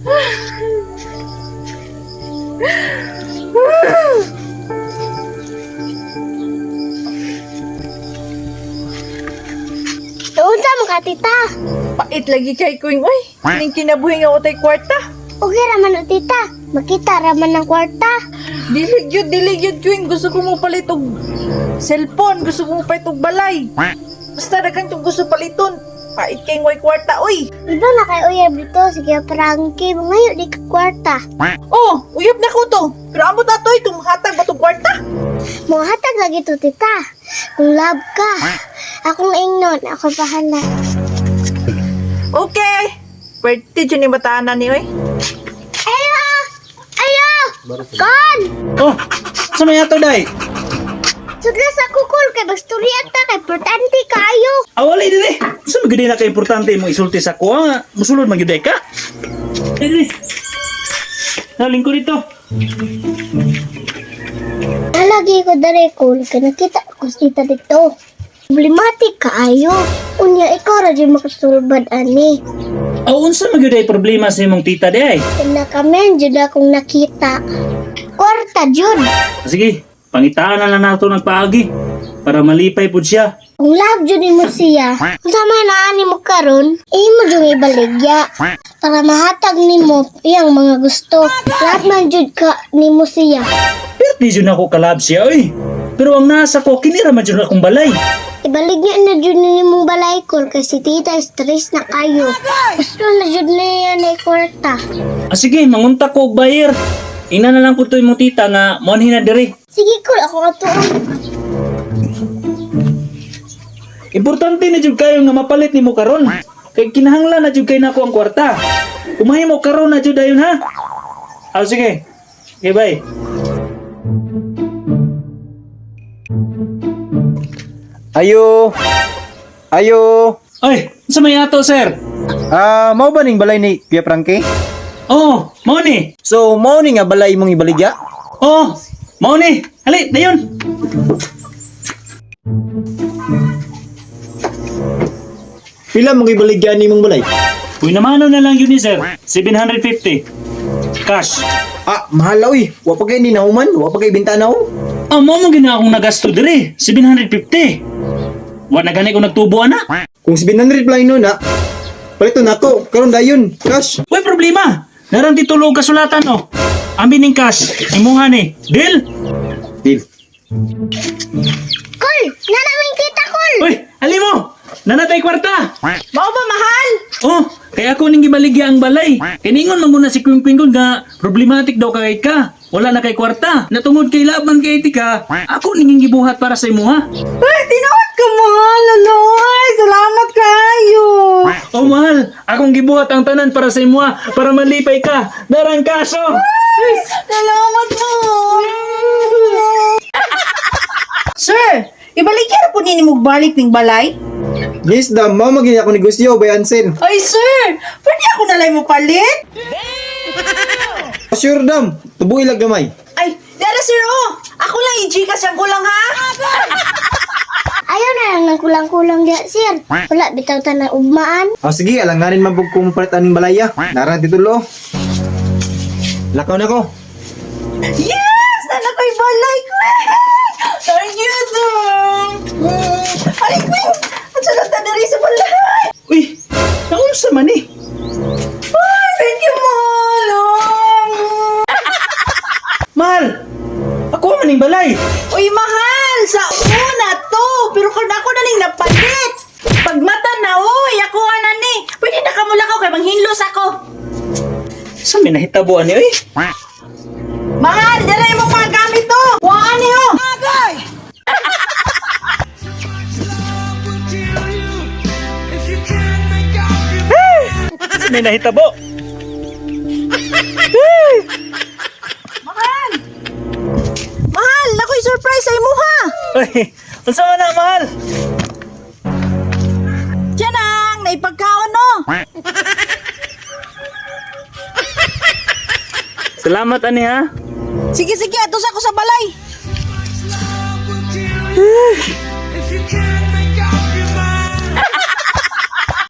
Unsa man ka, tita? Pait lagi kay Queen. Uy, ning kinabuhi nga utay kwarta. Okay ra man o, tita. Makita ra man ng kwarta. Dili gyud, dili gyud, Queen. Gusto ko mo palit og cellphone, gusto ko mo palit og balay. Basta daghan kong gusto paliton. Pait kay way kwarta, uy. Iba na kay uyab dito, sige prangki, mangayo di ka kwarta. Oh, uyab na ko to. Pero amot ato itong hatag ba tong kwarta? Manghatag lagi to, tita. Kung love ka. Akong ingnon, ako bahala. Okay. Pwerte dyan yung bataan na ni, uy. Ayo! Ayo! Kon! Oh, sa may ato day? Sudla sa kukul kay bagstorya ta kay importante kaayo. Awali dili. Sa mga na ka importante mo isulti sa kuha nga musulod man gyud ay ka. Dili. Naling ko dito. Nalagi ko dere kul kay nakita ko si tita dito. Problematic kaayo. Unya ikaw ra jud makasulbad ani. Aw unsa man gyud ay problema sa imong tita di ay? Nakamen jud akong nakita. Kwarta jud. Sige, pangitaan na lang nato nagpaagi para malipay pud siya. Kung love jud nimo siya, unsa man naa nimo karon, imo jud ibaligya para mahatag nimo iyang mga gusto. Lahat man jud ka nimo siya. Pero di jud ako kalab siya oy. Pero ang nasa ko kini ra man jud akong balay. Ibaligya na jud nimong balay kol kay si tita stress na kayo. Gusto na jud niya na kwarta. Ah, sige, mangunta ko og buyer. Ina na lang pud to imong tita nga moanhin na diri. Sige kol, ako atuon. Importante na jud kayo nga mapalit nimo karon. Kay kinahanglan na jud kay nako ang kwarta. Umahimo karon na jud dayon ha. Ah, sige. Okay, bye. Ayo. Ayo. Ay, sa may ato, sir? Ah, mao ba ning balay ni Kuya Frankie? Oh, mao ni. So, mao ni nga balay imong ibaligya? Oh, mao ni. Hali, dayon. Pila mong ibaligya nimong balay? Uy, namano na lang yun ni sir. 750. Cash. Ah, mahal oy. Wa pa kay ni nahuman, wa pa kay bintana oh. Ah, mao mo gina akong nagasto dire. 750. Wa na gani ko nagtubo ana. Kung 700 lang nun na, palito nako karon dayon, cash. Uy, problema. Narang titulo og kasulatan oh. Amin ning cash. Imuha ni. Deal? Deal. Kol, nanamin kita kol. Uy, ali mo! Nanatay kwarta! Mao ba, mahal? Oh, kaya ako ning gibaligya ang balay. Kiningon man muna si Queen Queen nga problematic daw kay ka. Wala na kay kwarta. Natungod kay laban kay tika. Ako ning gibuhat para sa imuha. Ay, tinuod ka, mahal. Alo, ay, salamat kayo. Oh mahal, akong gibuhat ang tanan para sa imuha para malipay ka. Darang kaso. Salamat mo. Sir, ibaligya ra po nini mo balik ning balay? Yes, dam, mao man gyud ako negosyo bay Ansel. Ay, sir, pwede ako nalay mo palit? Sure dam, tubuhi lang gamay. Ay, dara sir, oh. Ako lang i-gcash ang kulang, ha? Ayaw na lang ng kulang-kulang diya, sir. Wala bitaw ta na ugmaan. Ah, sige, alanganin man pud kung palit aning balaya. Narang titulo. Lakaw na ko. Yes! Nana ko'y balay, Queen! Thank you, sir! Ay, Queen! Ang sarap na diri sa balay! Uy, naunsa man eh? Ay, thank you, mahal! Oh. Mahal, ako man ning balay. Uy, mahal! Sa una to! Pero kung ako na ning napalit! Pagmata na, uy! Ako ana ni! Pwede na kamula ko kay manghinlos ako! Sa may nahitabuan ni uy? Mahal! Dala mo pa gamit to! Kuhaan niyo! Sa may nahitabo. Mahal! Mahal! Nako'y surprise sa imuha! Uy, unsa man na mahal? Diyan ang naipagkaon no! Salamat ani ha. Sige, sige, atos ako sa balay.